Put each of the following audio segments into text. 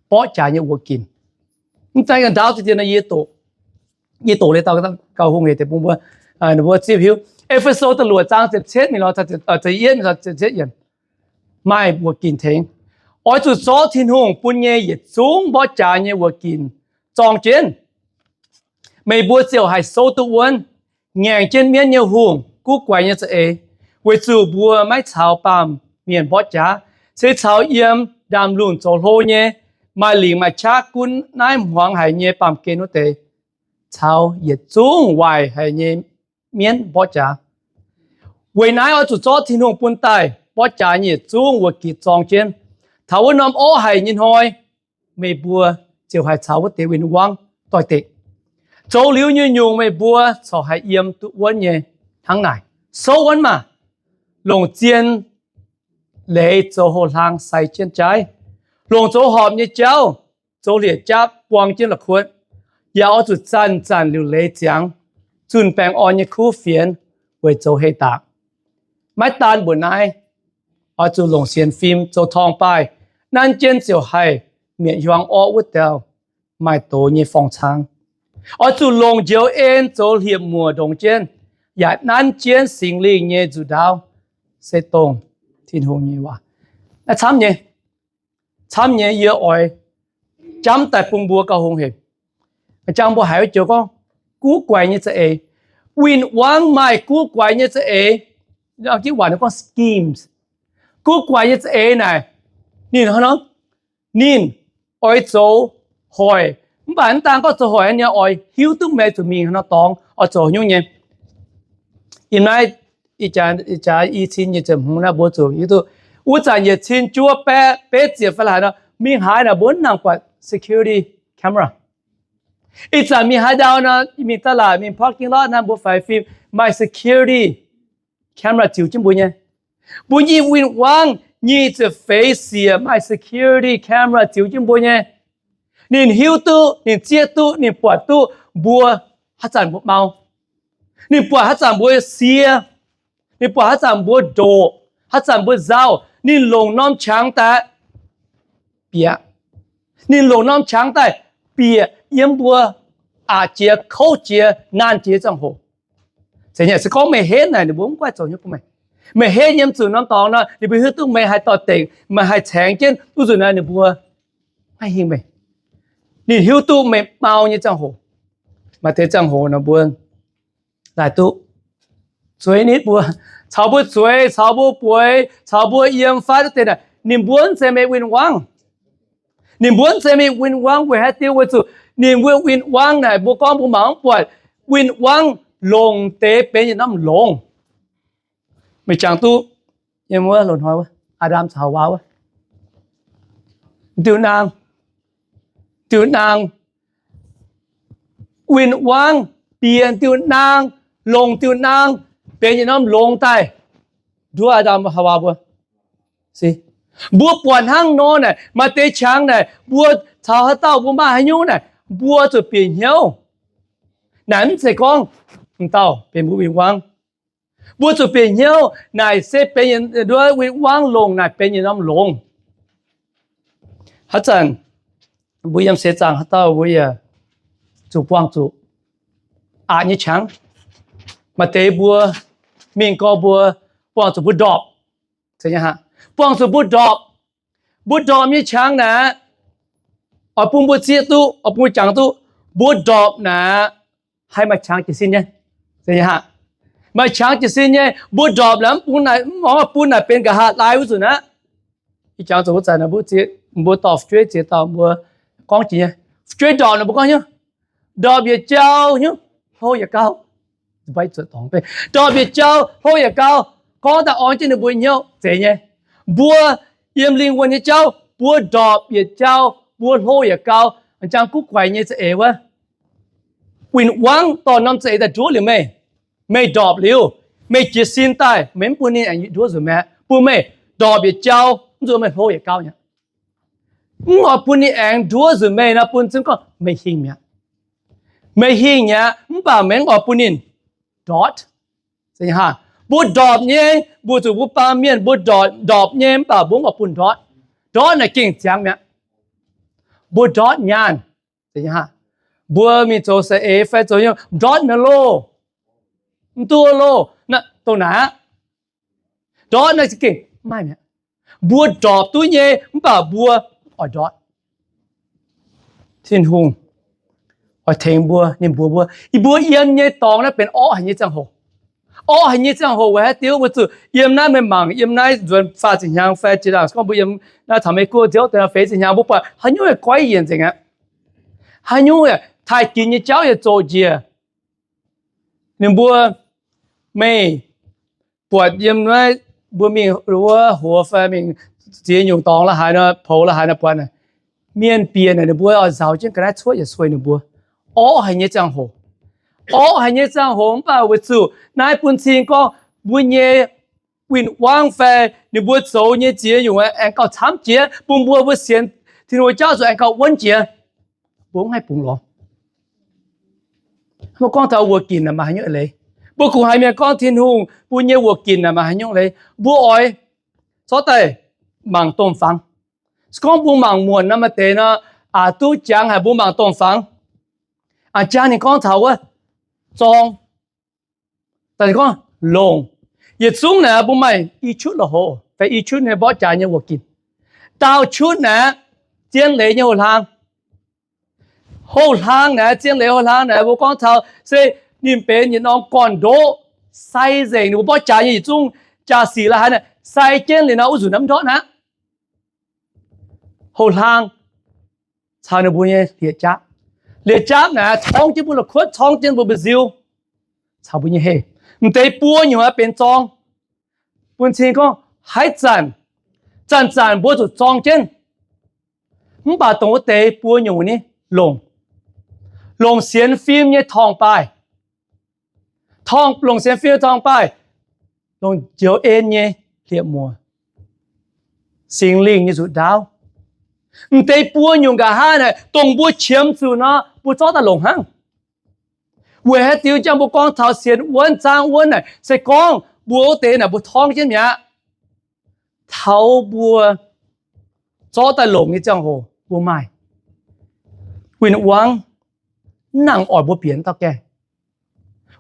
mborqv jaax nyei wuoqc ginc. Mv zeiz ndaauv ziex dienh nor yie doqc, yie doqc liuz dauh gauh hungh hec deix bun mbuo, mbuo ziouc hiuv. E^fe^so da'luoqc zaang ziepc cietv mingh lorz ziepc yietv mingh lorz ziepc cietv yiemc, maaih wuoqc ginc tengx. Oix zuqc zorqv Tin-Hungh bun nyei yietc zungv mborqv jaax nyei wuoqc ginc zorng jienv. Meih mbuo ziouc haih souv duqv wuonv, ngaengc jienv mienv nyei hungh, guv guaix nyei za'eix, weic zuqc mbuo maiv caux baamh mienh mborqv jaax, se caux yiem ndaamv-lungh zoux hlo nyei, maaih lingc maaih qaqv gunv naaiv hmuangx haic nyei baamh gen wuov deix, caux yietc zungv waaic haic nyei mienv mborqv jaax. Weic naaiv oix zuqc zorqv Tin-Hungh bun daaih mborqv jaax nyei yietc zungv wuoqc ginc zorng jienv. Taux wuov norm orqv haic nyei hnoi, meih mbuo ziouc haih caux wuov deix win-wangv doix-dekc. Zoux liuz nyungc nyungc meih mbuo corc haih yiem duqv wuonv nyei hnangv naaic. Souv wuonv maah! Longc zien leiz zoux houx-hlaang sai jienv jaaiv, longc zoux horpc nyei jauv zoux hlieqv-jaapv buang jienv la'kuotv, yaac oix zuqc zanc-zanc liuc leiz ziangx zunh baengh orn nyei kuv fienx weic zoux heh daaih. Maiv daan mbuoqc naaiv, oix zuqc longc sienx fim zoux torngv-baaih, nanv jienv ziouc haih mietc hiuang orqv wuov dauh maaih doz nyei forng-cang. Oix zuqc longc njoux en zoux hlieqv-muoc ndongx jienv, yaac nanv jienv Singx Lingh nyei nzuqc ndaauv, se dongh Tin-Hungh nyei waac. Naaiv camv nyei, camv nyei yie oix jamv daaih bun mbuo gauh hungh hec. Jangx mbuo haiz wuov joux gorngv guv guaix nyei za'eix. Win-wangv maaih guv guaix nyei za'eix. Ginv waac gorngv schemes. Guv guaix nyei za'eix naaic, ninh hnangv nor, ninh oix zoux hoic, mv baac mv daan gorngv zoux hoic, ninh oix hiuv duqv meih zuqc mingh haaix nor dorngx oix zoux haaix nyungc nyei. Yiem naaiv ih jaax i cin nyic ziepc hmz naaiv mbuo zuqc hiuv duqv, wuov zanc yietc cin juov baeqv betv ziepc fai haaix nor, mingh haaix naaic mbuo mv nangc buatc security camera. Ih zanc mingh haaix ndau nor, mingh ตลาด, mingh parking lot naaiv mbuo faix fim maaih security camera ziux jienv mbuo nyei. Mbuo nyei win-wangv nyic ziepc feix siec maaih security camera ziux jienv mbuo nyei. Ninh hiuv duqv, ninh zieqv duqv, ninh buatc duqv mbuo haaix zanc mbuo mau. Ninh buatc haaix zanc mbuo sie. Ninh buatc haaix zanc mbuo ndoqc, haaix zanc mbuo nzauh. Ninh longc norm qangx daaih bieqc. Ninh longc norm qangx daaih bieqc yiem mbuo aqc jiex, kouv jiex, naanh jiex nyei ziangh hoc. Se gorngv meih hetv naaic, ninh mbuo mv goiv zoux hnyouv bun meih. Meih hetv yiem zuqc norm dorngx nor, ninh mbuo hiuv duqv meih haih dorh dengc, meih haih caengx jienv, wuov nzunc naaiv ninh mbuo maiv hingh meih. Ninh hiuv duqv meih mau nyei ziangh hoc. Maaih deix ziangh hoc nor mbuo laaic duqv zueiz nitv mbuo, caux mbuo zueiz, caux mbuo bueix, caux mbuo yiem fatv wuov deix naaic, ninh mbuo mv zeiz meih win-wangv. Ninh mbuo mv zeiz meih win-wangv weic haaix diuc? Weic zuqc ninh mbuo win-wangv naaic, mbuo gorngv mbuo mangc mv buatc, win-wangv longc deix benx yietc norm longx. Meih jangx duqv, yiem wuov loz-hnoi wuov, Aa^ndam caux Haawaa wuov, diuh naang, diuh naang, win-wangv bieqc diuh naang, longc diuh naang, benx yietc norm longx daaih nduov Aa^ndam Haawaa mbuo. Mbuo buatc hnangv nor naaic, maaih deix qangx naaic, mbuo caux haaix dauh mbuo maaih haaix nyungc naaic, mbuo zuqc bieqc hnyouv. Naaic mv zeiz gorngv m'dauh benx mbuo win-wangv. Mbuo zuqc bieqc hnyouv naaic se benx nduov win-wangv longc naaic benx yietc norm longx. Haaix zanc mbuo yiem seix zaangc haaix dauh mbuo yaac zuqc buangh zuqc aqc nyei qangx. Maaih deix mbuo mingh gorx mbuo buangh zuqc mbuo ndorpc. Buangh zuqc mbuo ndorpc. Mbuo ndorpc nyei qangx naaic, oix bun mbuo zieqv duqv, oix bun mbuo jangx duqv, mbuo ndorpc naaic haih maaih qangx jiez sin nyei. Maaih qangx jiez sin nyei. Mbuo ndorpc naaic mv bun, mv baac bun naaic benx nqa'haav laai wuov nzunc aqv. Ih jangx zuqc wuov zanc mbuo dorh fu'jueiv ziex dauh mbuo gorngv jiex nyei. Fu'jueiv ndorpc naaic mbuo gorngv hnyouv, ndorpc yietc jauv hnyouv, hlo yietc gauv. Ndorpc yietc jauv, hlo yietc gauv, gorngv daaih orn jienv ninh mbuo hnyouv zeiz nyei. Mbuo yiem lingh wuonh nyei jauv, mbuo ndorpc yietc jauv, mbuo hlo yietc gauv, jangx guv guaix nyei za'eix wuov. Win-wangv dorh norm za'eix daaih nduov liuz meih. Meih ndorpc liuz, meih jiez sin daaih, meih mv bun ninh aengx nduov nzunc mi'aqv. Bun meih ndorpc yietc jauv, mv zuqc meih hlo yietc gauv mi'aqv. Mv oix bun ninh aengx nduov nzunc meih nor, bun zunv gorngv meih hingh mi'aqv. Meih hingh mi'aqv, mv baac meih mv oix bun ninh ndortv. Mbuo ndorpc nyei, mbuo zuqc mbuo baamh mienh mbuo ndorpc nyei, mv baac mbuo mv oix bun ndortv. Ndortv naaic gengh ziangx mi'aqv. Mbuo ndortv nyaanh. Mbuo mingh zoux saeng-eix fai zoux hnyouv ndortv mi'aqv loh. Mv duqv loh. Dongh naaic aqv. Ndortv naaiv za'gengh maiv maaih mi'aqv. Mbuo ndorpc duqv nyei mv baac mbuo oix ndortv. Tin-Hungh oix tengx mbuo. Ninh mbuox mbuo, yie mbuo yiem nyei dorngx naaiv benx orqv haic nyei ziangh hoc. Orqv haic nyei ziangh hoc weic haaix diuc? Weic zuqc yiem naaiv meih mangc, yiem naaiv nzuonx faah ziepc hnyangx fai jiex ndaangc se gorngv mbuo yiem naaiv taux Meiv Guoqv nziouv deix feix ziepc hnyangx, mbuo buatc haaix nyungc yaac goiv yienc nzengc aqv. Haaix nyungc yaac taaih ginx nyei jauv yaac zoqc njiec. Ninh mbuo, meih buatc yiem naaiv, mbuo mingh wuov hoc fai mingh ziex nyungc dorngx la'haaix nor, poux la'haaix nor buatc, mienh bieqc naaic ninh mbuo oix nzauz jienv ga'naaiv cuotv yaac sueih ninh mbuo. Orqv haic nyei ziangh hoc. Orqv haic nyei ziangh hoc mv baac weic zuqc naaiv bun cing gorngv mbuo nyei win-wangv fai ninh mbuo zoux nyei ziex nyungc aengx gauh camv jiex, bun mbuo mbuo sienx Tin-Hungh jauv zuqc aengx gauh wuonv jiex. Mbuo mv haih bungx lorz. Mbuo gorngv taux wuoqc ginc naaic maaih haaix nyungc leiz? Mbuo kungx haiz mienh gorngv Tin-Hungh bun nyei wuoqc ginc naaic maaih haaix nyungc leiz? Mbuo oix zorqv daaih mangc domh fangx. Se gorngv mbuo mangc muonc nor, maaih deix nor, aqc duqv jangx haic, mbuo mangc domh fangx. A'jang ninh gorngv taux wuov zorng, daaih gorngv longc. Yietc zungv naaic mbuo maaih i qutv la'hoc fai i qutv nyei mborqv jaax nyei wuoqc ginc. Daauh qutv naaic zien leiz nyei houx-hlaang. Houx-hlaang naaic, zien leiz houx-hlaang naaic mbuo gorngv taux se ninh benx yietc norm gorn-ndoqv, sai nzengc. Ninh mbuo mborqv jaax nyei yietc zungv jaa-sic la'haaix naaic sai jienv liuz nor, wuov nzunc naaiv mv ndortv aqv. Houx-hlaang caux ninh mbuo nyei liepc jaapv. Liepc jaapv naaic torngv jienv mbuo la'kuotv, torngv jienv mbuo mba'nziu caux mbuo nyei heh. M'deix buo nyungc aeqv benx zorng. Bun cing gorngv haaix zanc, zanc-zanc mbuo zuqc zorng jienv. Mv baac dongh wuov deix buo nyungc ni, longc, longc sienx fim nyei torngv-baaih, torngv, longc sienx fim nyei torngv-baaih, longc njoux en nyei hlieqv-muoz, Singx Lingh nyei nzuqc ndaauv. M'deix buo nyungc nqa'haav naaic dongh mbuo qiemx zuqc nor, mbuo zorqv daaih longc hnangv. Weic haaix diuc jangx mbuo gorngv taux sienx wuonv zaangv wuonv naaic, se gorngv mbuo wuov deix naaic mbuo torngv jienv mi'aqv. Taux mbuo zorqv daaih longc nyei ziangh hoc mbuo maaih win-wangv, mv nangc oix mbuo bieqc dauh gaengh.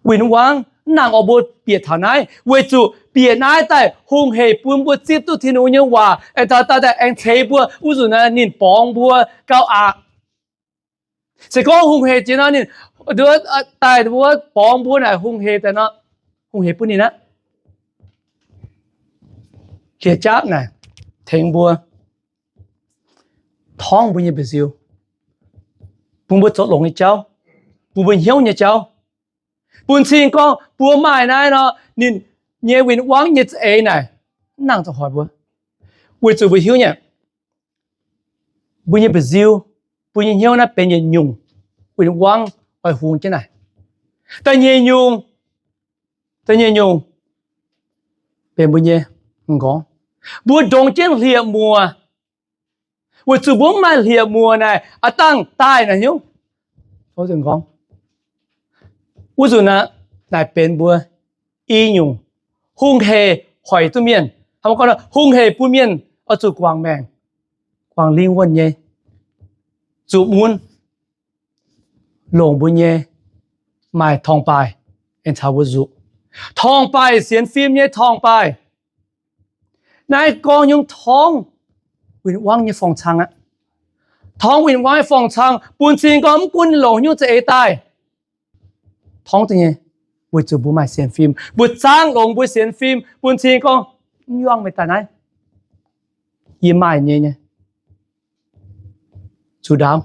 Win-wangv mv nangc oix mbuo bieqc taux naaiv, weic zuqc bieqc naaiv daaih hungh heic bun mbuo zipv duqv Tin-Hungh nyei waac, aengx taux daaih aengx ceix mbuo, wuov nzunc naaiv ninh borngz mbuo gauh aqc. Se gorngv hungh heic jiex nor, ninh daaih mbuo borngz mbuo naaic hungh heic daaih nor, hungh heic bun ninh aqv. Hlieqv-jaapv naaic tengx mbuo, torngv mbuo nyei mba'nziu, bun mbuo zoux longx nyei jauv, bun mbuo hnyouv nyei jauv. Bun cing gorngv mbuo maaih naaiv nor, ninh nyei win-wangv nyei za'eix naaic mv nangc zoux hoic mbuo, weic zuqc mbuo hiuv nyei, mbuo nyei mba'nziu, mbuo nyei hnyouv naaiv benx yietc nyungc win-wangv oix hungx jienv naaic. Da'nyeic nyungc, da'nyeic nyungc benx mbuo nyei m'nqorngv. Mbuo ndongx jienv hlieqv-muoz, weic zuqc mbuo mv maaih hlieqv-muoz naaic, aav dangh daaih naaic hnyouv m'nqorngv. Wuov nzunc naaic benx mbuo i nyungc hungh heic hoic duqv mienh. Hnangv gorngv hungh heic bun mienh oix zuqc guangc maengc, guangc lingh wuonh nyei, zuqc mun, longc mbuo nyei maaih torngv-baaih aengx caux mbuo nzuqc. Torngv-baaih sienx fim nyei torngv-baaih. Naaiv gorngv nyungc torngv win-wangv nyei forng-cang aqv. Torngv win-wangv nyei forng-cang bun cing gorngv mv gunv longc nyungc za'eix daaih, torngv daaih nyei, weic zuqc mbuo maaih sienx fim, mbuo zaangv longx mbuo sienx fim, bun cing gorngv mv yuangv meih daaih naaiv. Yie maaih nyei nyei. Zuqc ndaauv.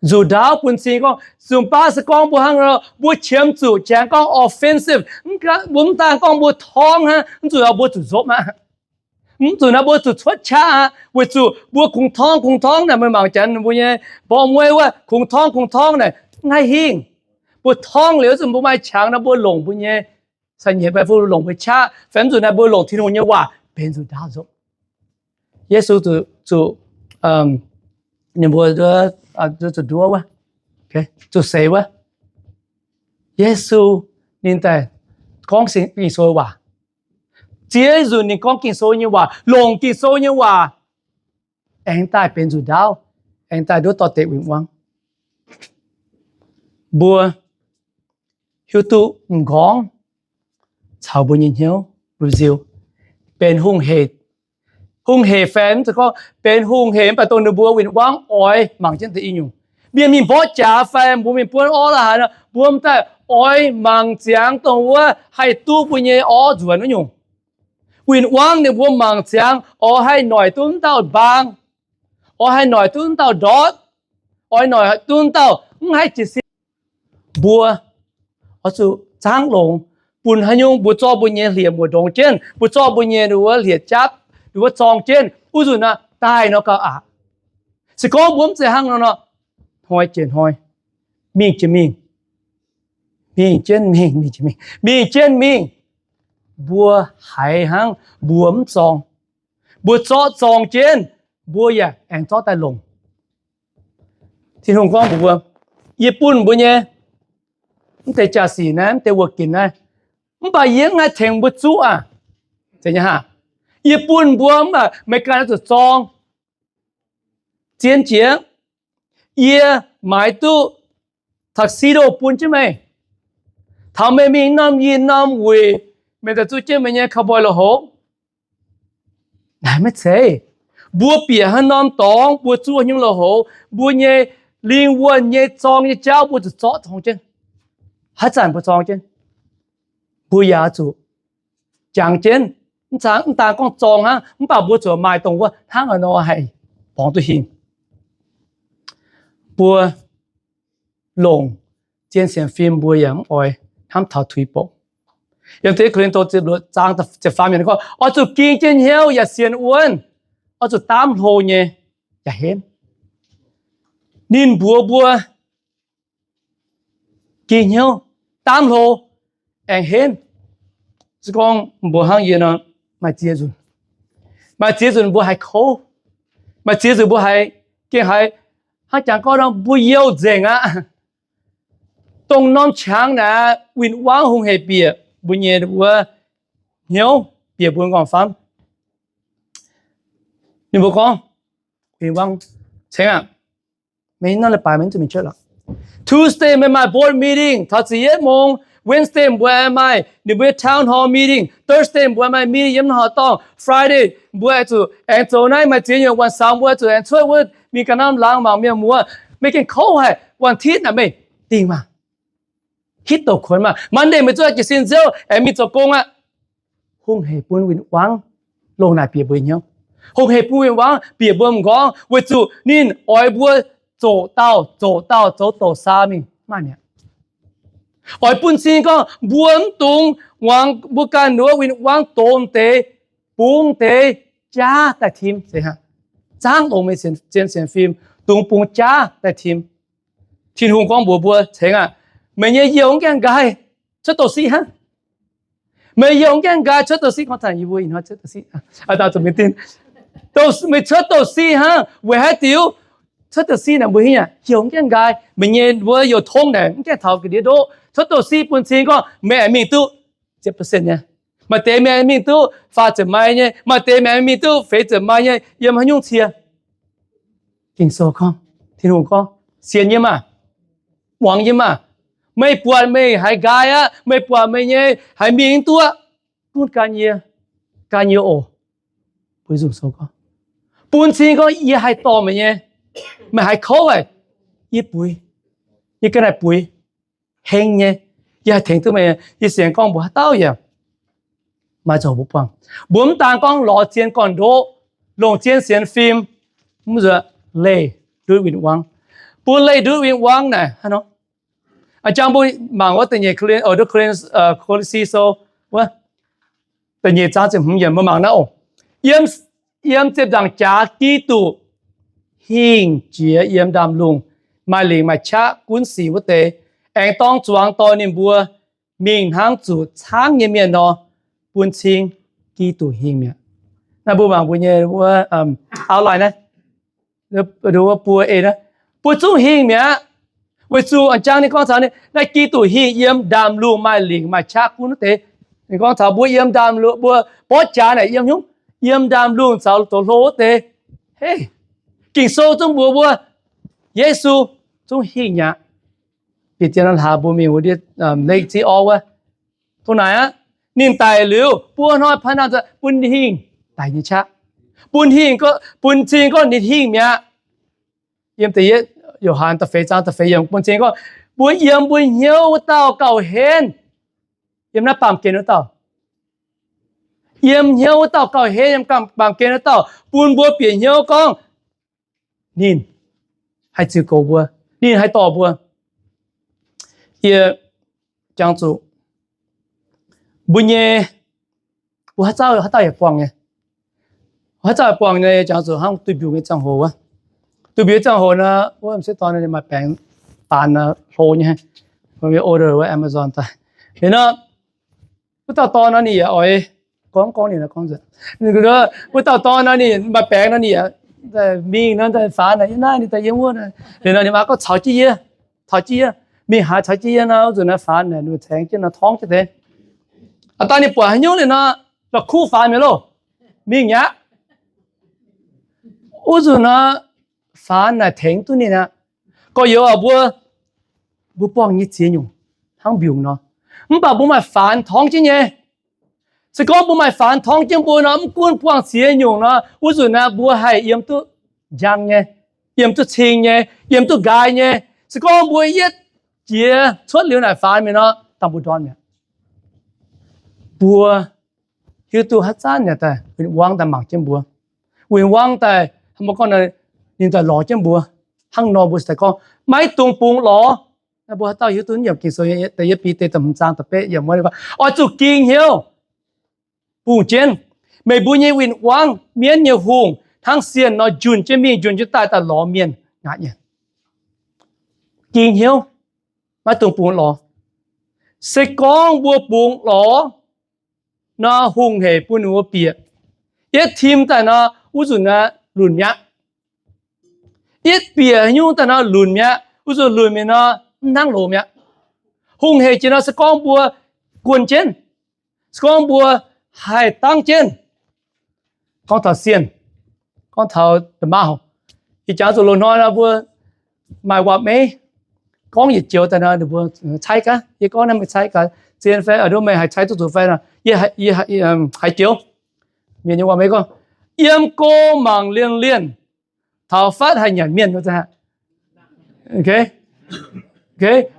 Zuqc ndaauv bun cing gorngv, nzunc baav se gorngv mbuo hnangv nor, mbuo qiemx zuqc jangx gorngv offensive, mbuo mv daan gorngv mbuo torngv hnangv, mv zuqc mbuo zuqc nzopv aqv. Mv zuqc naaiv mbuo zuqc cuotv qaqv aqv, weic zuqc mbuo kungx torngv, kungx torngv naaic, meih mangc janx mbuo nyei mborqv mueiv wuov, kungx torngv, kungx torngv naaic, mv haih hingh. Mbuo torngv liuz zuqc mbuo maaih qangx nor, mbuo longc mbuo nyei ca'nyiec fai mbuo longc mbuo qaqv, fai mv zuqc naaic mbuo longc Tin-Hungh nyei waac benx zuqc ndaauv nzopv. Yesu zuqc, zuqc, ninh mbuo zuqc nduov wuov, zuqc seix wuov. Yesu ninh daaih gorngv Ging-Sou waac. Ziex nzunc ninh gorngv Ging-Sou nyei waac, longc Ging-Sou nyei waac aengx daaih benx nzuqc ndaauv, aengx daaih nduov dorh deix win-wangv. Mbuo hiuv duqv m'nqorngv caux mbuo nyei hnyouv, mbuo nziu benx hungh hec. Hungh hec fai mv zeiz gorngv benx hungh hec, mv baac dongh ninh mbuo win-wangv oix mangc jienv deix i nyungc. Mienh mingh mborqv jaax fai mbuo mingh buonv orv la'haaix nor, mbuo m'daaih oix mangc ziangx dongh wuov haih duqv mbuo nyei orv nzuonx wuov nyungc. Win-wangv ninh mbuo mangc ziangx oix haih noic duqv wuov dauh mbaang, oix haih noic duqv wuov dauh ndortv, oix noic duqv wuov dauh mv haih jiez sin. Mbuo oix zuqc zaangv longx, bun haaix nyungc mbuo zorqv mbuo nyei hlieqv-muoc ndongx jienv, mbuo zorqv mbuo nyei wuov hlieqv-japv wuov zorng jienv, wuov nzunc naaiv daaih nor gauh aqc. Se gorngv mbuo mv zeiz hnangv nor nor, hnoi jiex hnoi, mingh jiex mingh, mingh jienv mingh, mingh jienv mingh, mingh jienv mingh, mbuo haiz hnangv mbuo mv zorng. Mbuo zorqv zorng jienv, mbuo yaac aengx zorqv daaih longc. Tin-Hungh gorngv mbuox mbuo, yie bun mbuo nyei mv deix jaa-sic naaiv, mv deix wuoqc ginc naaiv, mv baac yie mv haih tengx mbuo zuqv aqv. Yie bun mbuo, mv baac meih ganh oix zuqc zorng. Zien jiex, yie maaiz duqv tuxedo bun jienv meih. Taux meih mingh norm yinh norm wuic, meih daaih zuqv jienv meih nyei cowboy lui-houx. Naaic maiv zeiz. Mbuo bieqc haaix norm dorngx mbuo zuqv hnyouv lui-houx, mbuo nyei lingh wuonh nyei zorng nyei jauv mbuo zuqc zorqv zorng jienv. Haaix zanc mbuo zorng jienv, mbuo yaac zuqc jangx jienv. Mv daan gorngv zorng hnangv, mv baac mbuo zuqc maaih dongh wuov hnangv haaix nor haih borngz duqv hingh. Mbuo longc zien sienx fim mbuo yaac mv oix hnamv taux tuix bouc. Yiem Ko^lin^to ziepc luoqc zaang ziepc faam yiemc gorngv, oix zuqc ging jienv hnyouv yaac sienx wuonv, oix zuqc daamv hlo nyei yaac henv. Ninh mbuox mbuo ging hnyouv, daamv hlo, aengx henv. Se gorngv mbuo hnangv yie nor, maaih ziex nzunc, maaih ziex nzunc mbuo haiz kouv, maaih ziex nzunc mbuo haiz gengh haiz hnangv jangx gorngv nor mbuo youh nzengc aqv. Dongh norm qangx naaic win-wangv hungh hec bieqc mbuo nyei wuov hnyouv, bieqc mbuo nqorngv-famv. Ninh mbuo gorngv, win-wangv, ceng aqv, meih norm leiz-baaix meih mv zuqc mingh church lorqc. Tuesday meih maaih board meeting taux ziepc yietv mong. Wednesday mbuo maaih ninh mbuo nyei town hall meeting. Thursday mbuo maaih meeting yiem norm dorngh. Friday mbuo oix zuqc aengx zoux naaiv maaih ziex nyungc. วันเสาร์ mbuo oix zuqc aengx cuotv wuov mingh ganh norm laangz mangc mienh muoz. Meih gengh kouv haic. วันอาทิตย์ naaic meih dingh maah, hitv douc kuonx maah. Monday meih zuqc jiez sin nziouv aengx mingh zoux gong aqv. Hungh hec bun win-wangv longc naaic bieqc mbuo hnyouv. Hungh hec bun win-wangv bieqc mbuo m'nqorngv weic zuqc ninh oix mbuo zoqc dauh zoqc dauh zoux douc saa mingh maaih mi'aqv. Oix bun cing gorngv mbuo mv dungx muangx mbuo ganh wuov win-wangv doz deix, bungx deix jaav daaih tim. Zaangv longx meih zien sienx fim, dungx bungx jaav daaih tim. Tin-Hungh gorngv mbuox mbuo, ceng aqv, meih nyei youh mv gaengh nqaai cuotv douc siqv hnangv. Meih youh mv gaengh nqaai cuotv douc siqv, gorngv taux yie mbuo ih hnoi cuotv douc siqv, meih cuotv douc siqv hnangv. Weic haaix diuc? Cuotv douc siqv naaic mbuo hingv aqv, youh mv gaengh nqaai, meih nyei wuov youh tongv naaic mv gaengh taux ga'ndiev ndoqv. Cuotv douc siqv bun cing gorngv meih aengx mingh duqv ziepc percent nyei. Maaih deix meih aengx mingh duqv faah ziepc mai nyei, maaih deix meih aengx mingh duqv feix ziepc mai nyei, yiem haaix nyungc cie? Ging-Sou gorngv, Tin-Hungh gorngv, sienx yie maah, muangx yie maah. Meih buatc meih haiz nqaai aqv, meih buatc meih nyei haiz mingh mv duqv, gunv gan yie, gan yie oc. Bun cing gorngv yie haih dorh meih nyei, meih haiz kouv haic, yie buix, yie ganh haih buix, heng nyei, yie haih tengx duqv meih. Yie sienx gorngv mbuox haaix dauh yaac maaih zoux mbuo buangh. Mbuo mv daan gorngv lorz zien gorn-ndoqv, longc zien sienx fim, mv zuqc leih ndutv win-wangv. Mbuo leih ndutv win-wangv naaic hnangv nor, a'jang mbuo mangc wuov da'nyeic Ko^lin, Ko^lin, Ko^lin^si Sou wuov da'nyeic zaang ziepc hmz yiemc, mbuo mangc naaiv oc. Yiem, yiem ziepc nzaangc jaax Giduc hingh jiex yiem ndaamv-lungh maaih lingc maaih qaqv gunv sic wuov deix, aengx dorng zuangx dorh ninh mbuo mingh hnangv zuqc caangv nyei mienh nor, bun cing Giduc hingh mi'aqv. Naaiv mbuo mangc mbuo nyei wuov outline naaiv, buo ei naaiv, mbuo zungv hingh mi'aqv. Weic zuqc a'jang ninh gorngv taux naaiv Giduc hingh yiem ndaamv-lungh maaih lingc maaih qaqv gunv wuov deix. Ninh gorngv taux mbuo yiem ndaamv-lungh, mbuo mborqv jaax naaic yiem hnyouv, yiem ndaamv-lungh caux doqc hlo wuov deix. Hei, Ging-Sou zungv mbuox mbuo, Yesu zungv hingh mi'aqv. Bieqc jiex norm hlaax mbuo mingh wuov ndiev, leih ziqv orv wuov. Tov naaic aqv, ninh daic liuz buo hnoi paav naamh nzoih bun hingh daic nyei qaqv, bun hingh, bun cing gorngv ninh hingh mi'aqv. Yiem da'yietv Yo^han da'feix zaang da'feix yiemc bun cing gorngv, mbuo yiem mbuo hnyouv wuov dauh gauh henv, yiem naaiv baamh gen wuov dauh. Yiem hnyouv wuov dauh gauh henv, yiem baamh gen wuov dauh bun mbuo bieqc hnyouv gorngv ninh haih ziux goux mbuo, ninh haih dorh mbuo. Yie jangx zuqc mbuo nyei, mbuo haaix dauh haaix dauh yaac buangh nyei. Haaix dauh yaac buangh nyei, jangx zuqc hnangv duih mbiungc nyei ziangh hoc wuov. Duih mbiungc nyei ziangh hoc nor, wuov m'sieqv dorn maaih baengx faanx hlo nyei, order wuov Amazon daaih. Liuz nor, wuov dauh dorn nor ninh yaac oix gorngv, gorngv ninh, gorngv nzengc. Wuov dauh dorn nor ninh maaih baengx nor ninh yaac mingh nor faanx naaic, yiem naaiv ninh daaih yiem wuov. Liuz nor ninh maa gorngv caux jienv yie, caux jienv yie, mingh haaix caux jienv yie nor, wuov nzunc naaiv faanx naaic ninh tengx jienv nor torngv jienv deix. Aa, daaih ninh buatc haaix nyungc liuz nor, la'kuqv faanx mi'aqv loh. Mingh mi'aqv. Wuov nzunc nor, faanx naaic tengx duqv ninh aqv. Gorx-youz aac, mbuo, mbuo buangh nyei ziex nyungc hnangv mbiungc nor, mv baac mbuo maaih faanx torngv jienv nyei. Se gorngv mbuo maaih faanx torngv jienv mbuo nor, mv gunv buangh ziex nyungc nor, wuov nzunc naaiv mbuo haih yiem duqv njang nyei, yiem duqv cing nyei, yiem duqv nqaai nyei. Se gorngv mbuo yietv jiex cuotv liuz naaic faanx mi'aqv nor, dangh mbuo ndorn mi'aqv. Mbuo hiuv duqv haaix zanc yaac daaih win-wangv daaih mangc jienv mbuo. Win-wangv daaih, mbuo gorngv ninh daaih lorz jienv mbuo. Hnangv nor mbuo daaih gorngv maiv dungx bungx lorz. Mbuo haaix dauh hiuv duqv yiem Ging-Sou da'yietv Bide da'hmz zaang da'betv yiemc, oix zuqc ging hnyouv bungx jienv meih mbuo nyei win-wangv. Mienv nyei hungh hnangv sienh nor njunh jienv mingh njunh jienv daaih, daaih lorz mienh ngaatc nyei. Ging hnyouv, maiv dungx bungx lorz. Se gorngv mbuo bungx lorz nor, hungh hec bun ninh mbuo bieqc. Yietv tim daaih nor, wuov nzunc naaiv lunc mi'aqv. Yietv bieqc nyungc daaih nor lunc mi'aqv. Wuov nzunc lunc mi'aqv nor, mv hnangv loz mi'aqv. Hungh hec jiex nor, se gorngv mbuo guon jienv, se gorngv mbuo haih dangv jienv. Gorngv taux sienh, gorngv taux da'maauh, ih jangx zuqc loz-hnoi nor mbuo maaih waac-meiv gorngv yietc joux daaih nor, ninh mbuo caaiv gaax. Yie gorngv naaiv meih caaiv gaax zien fai, aa, meih haih caaiv duqv zuqc fai nor, yie haiz joux. Mienh nyei waac-meiv gorngv, yiem go mangc lienh lienh, taux fatv haih nyanc mienh.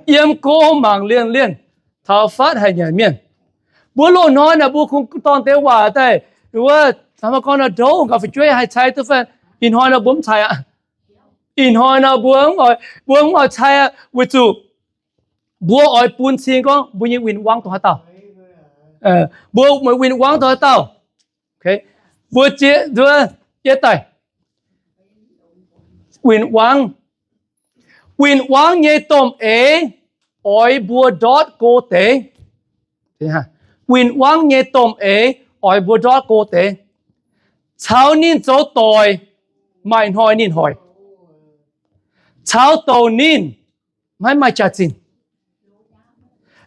Yiem go mangc lienh lienh, taux fatv haih nyanc mienh. Mbuo loz-hnoi naaic mbuo kungx dorh deix waac daaih, wuov, gorngv nor ndouv gauh fu'jueiv haih caaiv duqv fai. Ih hnoi nor mbuo mv caaiv aqv. Ih hnoi nor mbuo, mbuo mv oix caaiv aqv, weic zuqc mbuo oix bun cing gorngv mbuo nyei win-wangv dongh haaix dauh. Mbuo win-wangv dongh haaix dauh. Mbuo ziex, ziex daaih. Win-wangv, win-wangv nyei domh eix oix mbuo ndortv go deix. Win-wangv nyei domh eix oix mbuo ndortv go deix. Caux ninh zoux doic, maaih hnoi ninh hoic. Caux douc ninh maiv maaih jaax-zinh.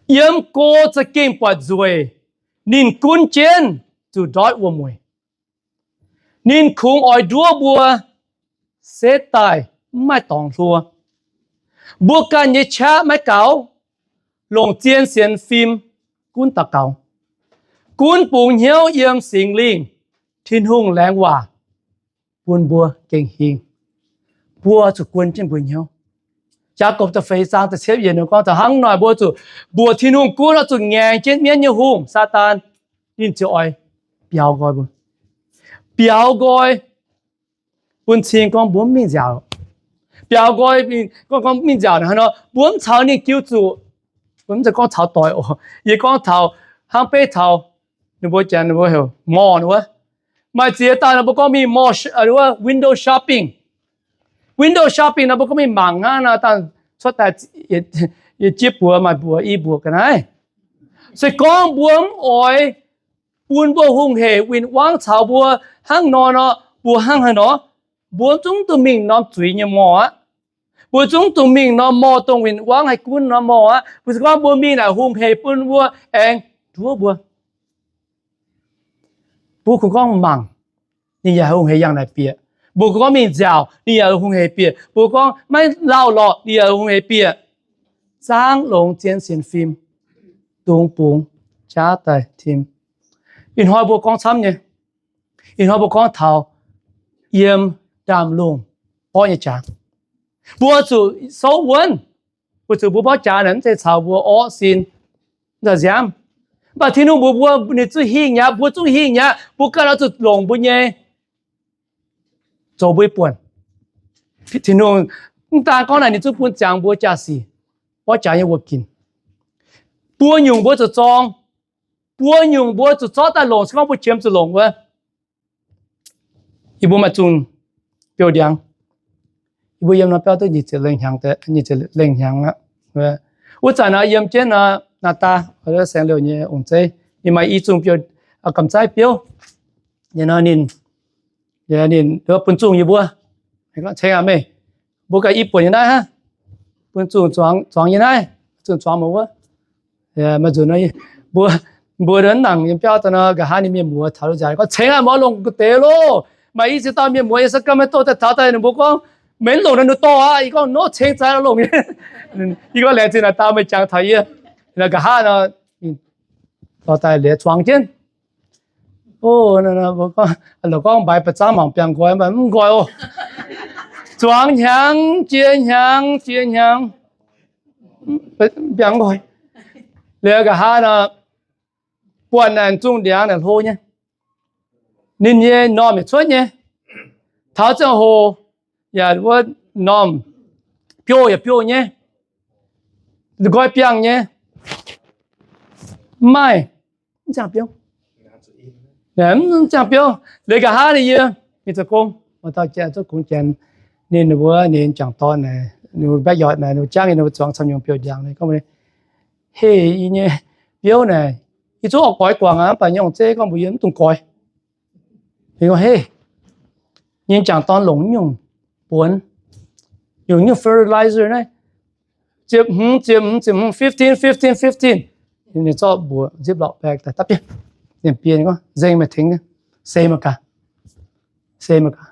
Yiem go za'gengh buatc nzueic, ninh gunv jienv zuqc ndortv wuom-mueic. Ninh kungx oix nduov mbuo setv daaih mv maaih dorngx hluo. Mbuo ganh nyei qaqv maiv gaux, longc zien sienx fim gunv daux gaux, gunv bungx hnyouv yiem Singx Lingh, Tin-Hungh laengz waac bun mbuo gengh hingh. Mbuo zuqc guon jienv mbuo hnyouv. Yaagorpc da'feix zaang da'cietv yiemc ninh gorngv taux hnangv naaic, mbuo zuqc mbuoqc Tin-Hungh gunv oix zuqc ngaengc jienv mienv nyei hungh, Saadaan. Ninh ziouc oix biaux nqoi mbuo, biaux nqoi bun cing gorngv mbuo mv mingh nziaauc. Biaux nqoi gorngv mingh nziaauc naaic hnangv nor, mbuo mv caux ninh jiu zuqc. Mv zeiz gorngv caux doic oc. Yie gorngv taux hnangv beiv taux ninh mbuo janx ninh mbuo heuc mall wuov. Maaih ziex dauh ninh mbuo gorngv mingh mall, window shopping. Window shopping nor mbuo gorngv mingh mangc hnangv nor, dangh cuotv daaih yietc jieqv buoz, maaih mbuox, i mbuox ga'naaiv. Se gorngv mbuo mv oix bun mbuo hungh hec win-wangv caux mbuo hnangv nor nor, mbuo hnangv haaix nor? Mbuo zungv duqv mingh norm zuiz nyei mall aqv. Mbuo zungv duqv mingh norm mall dongh win-wangv haih gunv norm mall aqv. Mbuo se gorngv mbuo mingh naaic hungh hec bun mbuo aengx nduov mbuo. Mbuo kungx gorngv mangc, ninh yaac hungh hec yangh naaic bieqc. Mbuo gorngv mingh nziaauc, ninh yaac hungh hec bieqc. Mbuo gorngv maiv lauh lorqc, ninh yaac hungh hec bieqc. Zaangv longx zien sienx fim, dungx bungx jaav daaih tim. Ih hnoi mbuo gorngv camv nyei. Ih hnoi mbuo gorngv taux yiem ndaamv-lungh borqv nyei jaax. Mbuo zuqc souv wuonv, weic zuqc mbuo borqv jaax naaic mv zeiz caux mbuo orqv sin, mv zeiz nziaamv. Mv baac Tin-Hungh mbuox mbuo, ninh zungv hingh mi'aqv, mbuo zungv hingh mi'aqv, mbuo ganh oix zuqc longc mbuo nyei zoux mbuo nyei buonc. Tin-Hungh mv daan gorngv naaic, ninh zungv bun ziangx mbuo jaa-sic, borqv jaax nyei wuoqc ginc. Buo nyungc mbuo zuqc zorng, buo nyungc mbuo zuqc zorqv daaih longc, se gorngv mbuo qiemx zuqc longc wuov. Yie mbuo maaih zungh biouv-ndiangx. Yie mbuo yiem norm biauv duqv nyic ziepc lengh hnyangx, nyic ziepc lengh hnyangx aqv. Wuov zanc nor yiem jienv nor, naaic daaih saeng-liouh nyei ong-zeiv, ninh maaih i zungh biouv, gamh zaiv biouv. Ninh, ninh bun zungh yie mbuo, ceng aqv meih, mbuo ganh i buonc nyei naaiv hnangv, bun zungh zuangx nyei naaiv, zungh zuangx meih wuov. Maaih nzunc mbuo, mbuo mv nangc yiem biauv daaih nor, nqa'haav ninh mienh muoz taux nzaaih gorngv, ceng aqv, mv longc ga'deix loh. Maaih i ziex dauh mienh muoz yiem Sacramento daaih taux daaih, ninh mbuo gorngv, meih mv longc naaiv, ninh dorh aqv. Yie gorngv, nor ceng zaaix longc. Yie gorngv, laengz zingh naaic dauh meih jangx taux yie. Nqa'haav nor, dorh daaih liuz zuangx jienv. Gorngv, gorngv mbaix ba'zangv mangc biangh nqoi, mv nqoi oc. Zuangx hnyangx jiex hnyangx jiex hnyangx, biangh nqoi. Liuz nqa'haav nor, buatc naaic zungh ndiangx naaic hlo nyei, ninh nyei normh yaac cuotv nyei. Taux ziangh hoc yaac wuov normh, biouv yaac biouv nyei, nqoi biangh nyei, mv maaih, mv ziangh biouv. Mv ziangh biouv. Liuz nqa'haav ninh yie mingh zoux gong, maaih dauh janx zuov kungx janx, ninh mbuo ninh jangc dorn naaic, ninh mbuo mbaeqv yoitc naaic, ninh mbuo jangv yie, ninh mbuo zuangx camv nyungc biouv-ndiangx. Ninh gorngv, hei, yie nyei biouv naaic, yie zungv oix goix guangc aqv, mv baac nyei ong-zeiv gorngv mbuox yie mv dungx goix. Ninh gorngv, hei, nyei jangc dorn longc nyungc buonx, nyungc, nyungc fertilizer naaiv, ziepc hmz, ziepc hmz, ziepc hmz, fifteen, fifteen, fifteen. Ninh zorqv mbuoqc ziplock bag daaih dapv bienh, ninh bienh gorngv, nzengc meih tengx, se meih gaax, se meih gaax.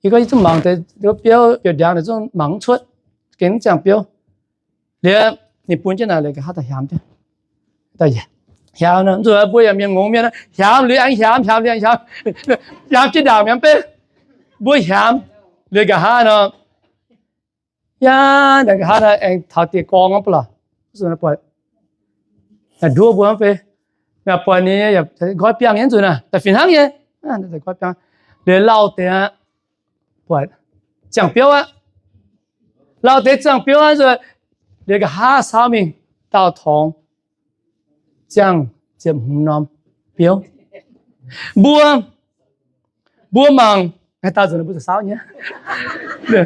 Yie gorngv, yie zungv mangc deix biouv, biouv-ndiangx naaic zungv mangc mv cuotv, gengh mv ziangh biouv. Liuz ninh bun jienv naaic, liuz nqa'haav daaih hiaamx jienv. Hiaamx, mbuo yaac mienh ngongx mienh, hiaamx liuz aengx hiaamx, hiaamx liuz aengx hiaamx, hiaamx jienv ndaangc mi'aqv beiv. Mbuo hiaamx liuz nqa'haav nor, yaac nqa'haav nor aengx taux dieh gorngv aqv ba'laqc. Nduov mbuo mv bei, buatc ninh nqoi biangh nyei nzunc naaic, da'fih hnangv nyei. Liuz lauh deix aqv, buatc ziangh biouv aqv. Lauh deix ziangh biouv aqv, liuz nqa'haav saauv mingh daauh torngx ziangh ziepc hmz norm biouv. Mbuo, mbuo mangc, daauh nzunc mbuo zuqc saauv nyei,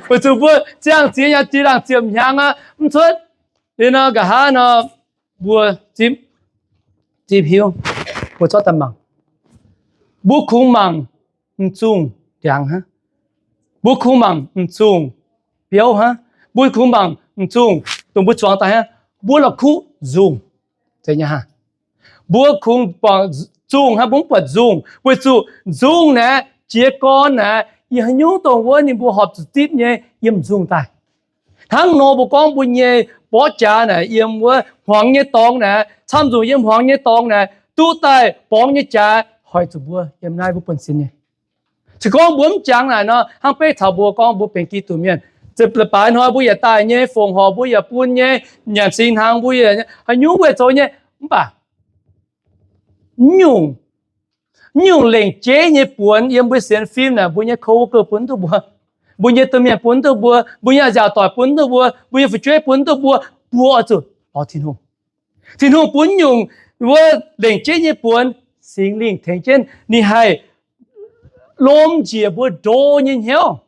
weic zuqc mbuo ziangh ziex hnyangx, ziex laangh ziepc hnyangx aqv, mv cuotv. Liuz nor nqa'haav nor, mbuo zipv, zipv hiuv, mbuo zorqv daaih mangc. Mbuo kungx mangc m'zungh ndiangx hnangv. Mbuo kungx mangc m'zungh biouv hnangv. Mbuo kungx mangc m'zungh dongh mbuo zuangx daaih hnangv. Mbuo la'kuqv nzungh. Mbuo kungx buatc nzungh hnangv, mbuo mv buatc nzungh, weic zuqc nzungh naaic, jiez gorn naaic, yiem haaix nyungc dongh wuov ninh mbuo horpc zuqc zipv nyei yiem nzungh daaih. Hnangv nor mbuo gorngv mbuo nyei borqv jaax naaic, yiem wuov hmuangx nyei dorngx naaic, camv nzunc yiem hmuangx nyei dorngx naaic, duqv daaih borngz nyei jaax hoic zuqc mbuo yiem naaiv mbuo buonv-sin nyei. Se gorngv mbuo mv jangx naaic nor, hnangv beiv taux mbuo gorngv mbuo benx Giduc mienh, leiz-baaix hnoi mbuo yaac daaih nyei, fongc horc mbuo yaac bun nyei, nyanc singx hnaangx mbuo yaac haaix nyungc mbuo yaac zoux nyei, mv baac nyungc, nyungc lengc jeiv nyei buonx yiem mbuo sienx fim naaic, mbuo nyei coworker bun duqv mbuo, mbuo nyei domh mienh bun duqv mbuo, mbuo nyei nziaauc doic bun duqv mbuo, mbuo nyei fu'jueiv bun duqv mbuo, mbuo oix zuqc lorz Tin-Hungh. Tin-Hungh bun nyungc wuov lengc jeiv nyei buonx, Singx Lingh tengx jienv ninh haih lomh njiec mbuo ndo nyei hnyouv,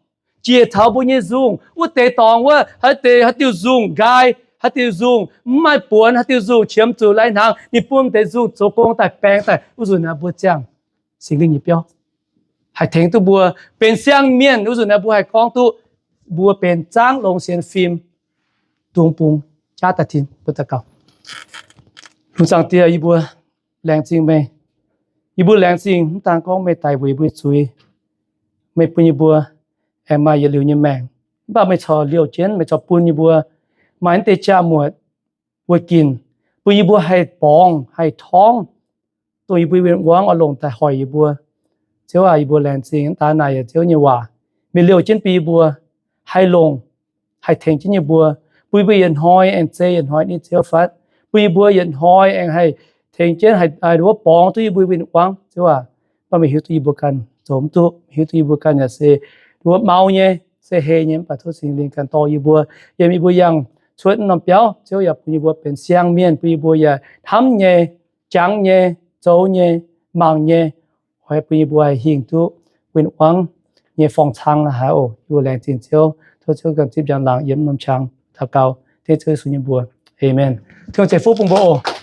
njiec taux mbuo nyei nzungh. Wuov deix dorngx wuov, haaix deix, haaix diuh nzungh nqaai, haaix diuh nzungh mv maaih buonx, haaix diuh nzungh qiemx zuqc lai-hnaangx, ninh bun deix nzungh zoux gong daaih, baeng daaih. Wuov nzunc naaic mbuo ziangh Singx Lingh nyei biauv haih tengx duqv mbuo benx siang-mienh. Wuov nzunc naaic mbuo haih gorngv duqv mbuo benx zaangv longx sienx fim, dungx bungx jaav daaih tin. Mbuo daux gaux. Hungh Zaangc Diex, yie mbuo laengz zingh meih. Yie mbuo laengz zingh mv daan gorngv meih daic weic mbuo nyei zuiz, meih bun yie mbuo aengx maaih yietc liuz nyei maengc. Mv baac meih corc liouh jienv, meih corc bun yie mbuo maaih naaiv deix jaa-muotc wuov ginc, bun yie mbuo haih borngz, haih torngv, dongh yie mbuo win-wangv oix longc daaih hoic yie mbuo. Ziouv aac, yie mbuo laengz zingh daaih naaic yietc Ziouv nyei waac. Meih liouh jienv bun yie mbuo haih longc, haih tengx jienv yie mbuo, bun yie mbuo yietc hnoi aengx zei yietc hnoi nyei Ziouv fatv, bun yie mbuo yietc hnoi aengx haih tengx jienv haih, haih wuov borngz duqv yie mbuo win-wangv. Ziouv aac, mv baac meih hiuv duqv yie mbuo ganh zoux mv duqv, hiuv duqv yie mbuo ganh yaac se wuov mau nyei, se heh nyei, mv baac tov Singx Lingh ganh dorh yie mbuo, yiem yie mbuo yangh cuotv norm biauv, Ziouv yaac bun yie mbuo benx siang-mienh, bun yie mbuo yaac hnamv nyei, jangx nyei, zoux nyei, mangc nyei, oix bun yie mbuo haih hingh duqv win-wangv nyei forng-cang la'haaix oc. Yie mbuo laengz zingh Ziouv. Tov Ziouv ganh zipv njang-laangc yiem norm qang daux gaux dengv Ziouv Yesu nyei mbuox. Aamen. Tin-Hungh ceix fuqv bun mbuo oc.